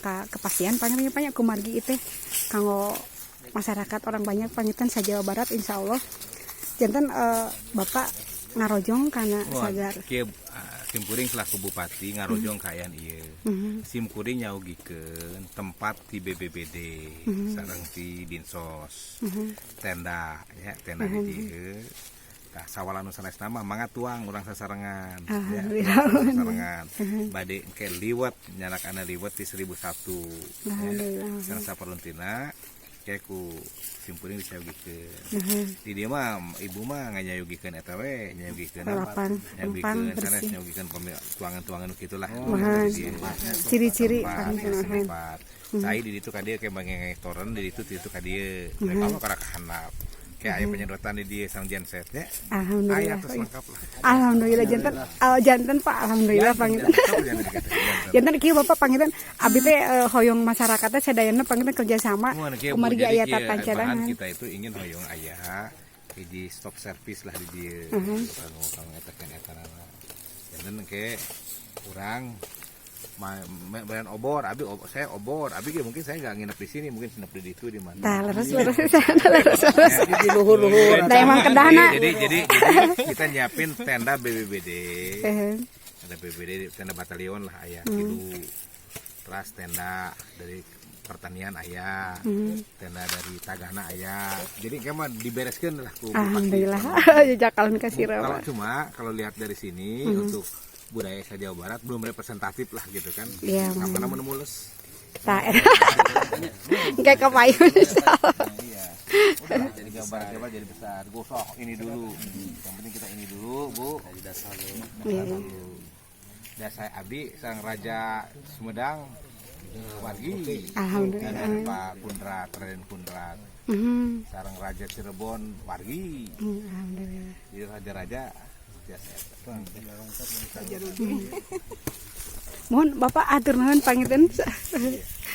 Ka kepastian panginten banyak kumargi itu kanggo masyarakat, orang banyak panginten sa Jawa Barat. Insya Allah janten Bapak ngarojong karena Wah, sagar. Kieu, simkuring selaku bupati ngarojong kaayaan ieu. Simkuring nyayogikeun tempat di BPBD sareng di Dinsos. Tenda ya, tenda di dieu. Tah, sawal anu sanesna mah mangga tuang urang sasarengan ya, Alhamdulillah. Tuang sasarengan. Bade engke liwet, nyandak liwet di 1001 ya. Alhamdulillah. Sareng saperuntina kayak ku simkuring disayogikeun. Di dieu mah ibu mah nganyayogikeun eta we, nyayogikeun Lapang, nyayogikeun lempang sanes bersih. Nyayogikeun tuangan-tuangan nu kitu lah. Muhun. Di dieu. Ciri-ciri Tempat, panginten, muhun. tempat. Cai di ditu ka dieu kayak bangeng toren di ditu, di ditu ka dieu. Mereka mah kana kahandap. Kayak aya penyedotan di dieu sareng genset nya. Aya Alhamdulillah. terus lengkap lah. Alhamdulillah janten, oh, janten Pak, alhamdulillah panginten. Janten, janten, janten. Janten kieu Bapak panginten, abdi teh hoyong masyarakatnya sadayana panginten kerjasama Mun kieu, Bu, kumargi jadi aya kieu, tata bahan cadangan. Kita itu ingin hoyong aya hiji stop service lah di dieu. Kanggo kanggo eta kan eta nana. Janten ke urang beren obor, abi saya obor, abi ge mungkin saya nggak nginep di sini, mungkin nginep di situ di mana. Tah, leres leres leres leres. Di luhur-luhur. Da emang kedahna. Jadi kita nyiapin tenda BPBD. Tenda BPBD, tenda batalion lah aya tilu. Terus tenda dari pertanian aya, tenda dari Tagana aya. Jadi kayak mah dibereskan lah ku bupati. Alhamdulillah. Jakalan kasih Kalau rawa. cuma kalau lihat dari sini untuk budaya sa Jawa Barat belum representatif lah gitu kan. Iya. Karena mun mules. Tah. Engke kapayun insyaallah. Nah, iya. Udah jadi gambar Jawa jadi besar. Gosok ini dulu. Yang penting kita ini dulu, Bu. Dasar dulu. Dasar abdi sang Raja Sumedang wargi. Alhamdulillah. Dan Pak Kundrat, Raden Kundrat. Sareng Raja Cirebon wargi. Alhamdulillah. Jadi raja-raja biasa eta. Mohon Bapak, atur nuhun panginten.